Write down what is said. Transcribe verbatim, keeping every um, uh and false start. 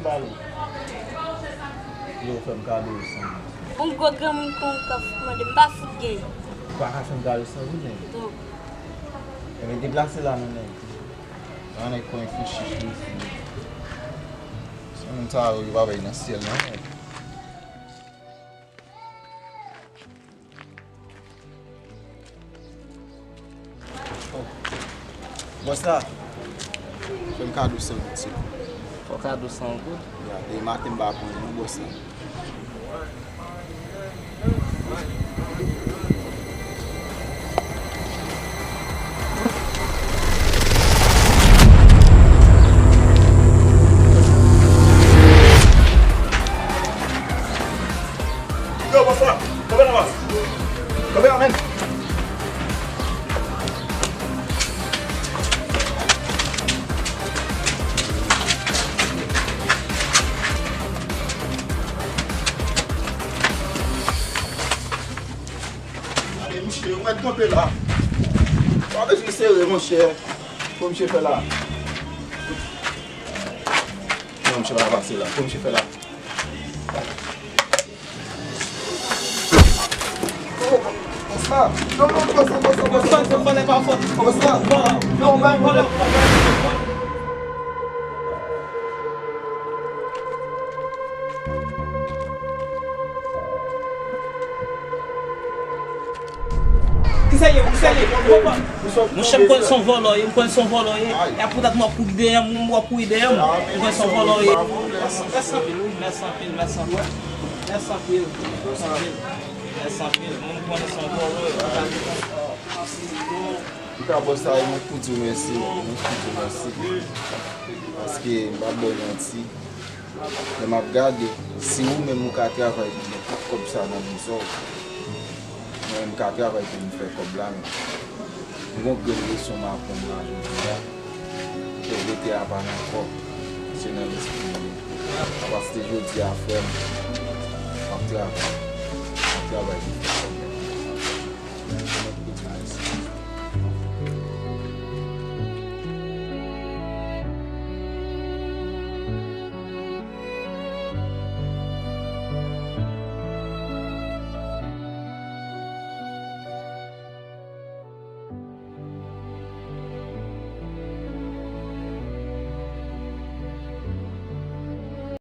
Yo, fè m kado san goud. Yon gwo granmoun kon ou k ap mande m, m pa fout gen. Ou pa ka fè m kado san goud, nèg? Non. Ebyen, deplase la non, nèg. Yon nèg konn fè chich li isi. Se moun sa yo, yo pa bay nan syèl non, nèg. Bòs la, fè m kado san goud, silvouplè. Fè w kado san goud? Ya, demen maten m pa pran non, bòs la. Yo, bòs la, kanpe la, bòs. Kanpe la, menn. Gade, mouche, ou mèt kanpe la. Pa bezwen sere, monchè. Fò misye fè la. Non, misye pa ka pase la. Fò misye fè la. Oh, bòs la. Non, non, bòs la, bòs la, bòs la. Bòs la, non, non, non, non. Kisa ye, kisa ye? Monchè, m kwè l se yon vòlò ye, m kwè l se yon vòlò ye. E poutèt mwen ap kouri dèyè m, mwen ap kouri dèyè m. M kwè l se yon vòlò ye. Mèsi anpil, wi, mèsi anpil, mèsi anpil. Mèsi anpil, mèsi anpil. Mèsi anpil. Mwen, m kwè l se yon vòlò ye. Antouka, bòs la, mwen pou di w mèsi, mwen pou di w mèsi. Paske m p ap ba w manti. Lè m ap gade, si ou menm ou ka travay pou gen tout kòb sa nan men w, mwen menm m ka travay pou m fè kòb la, men m gen yon grenn leson m aprann la jodi a. Povrete a pa nan kò, se nan lespri li ye. Apati de jodi a, frè m, m ap travay. M ap travay pou m fè kòb.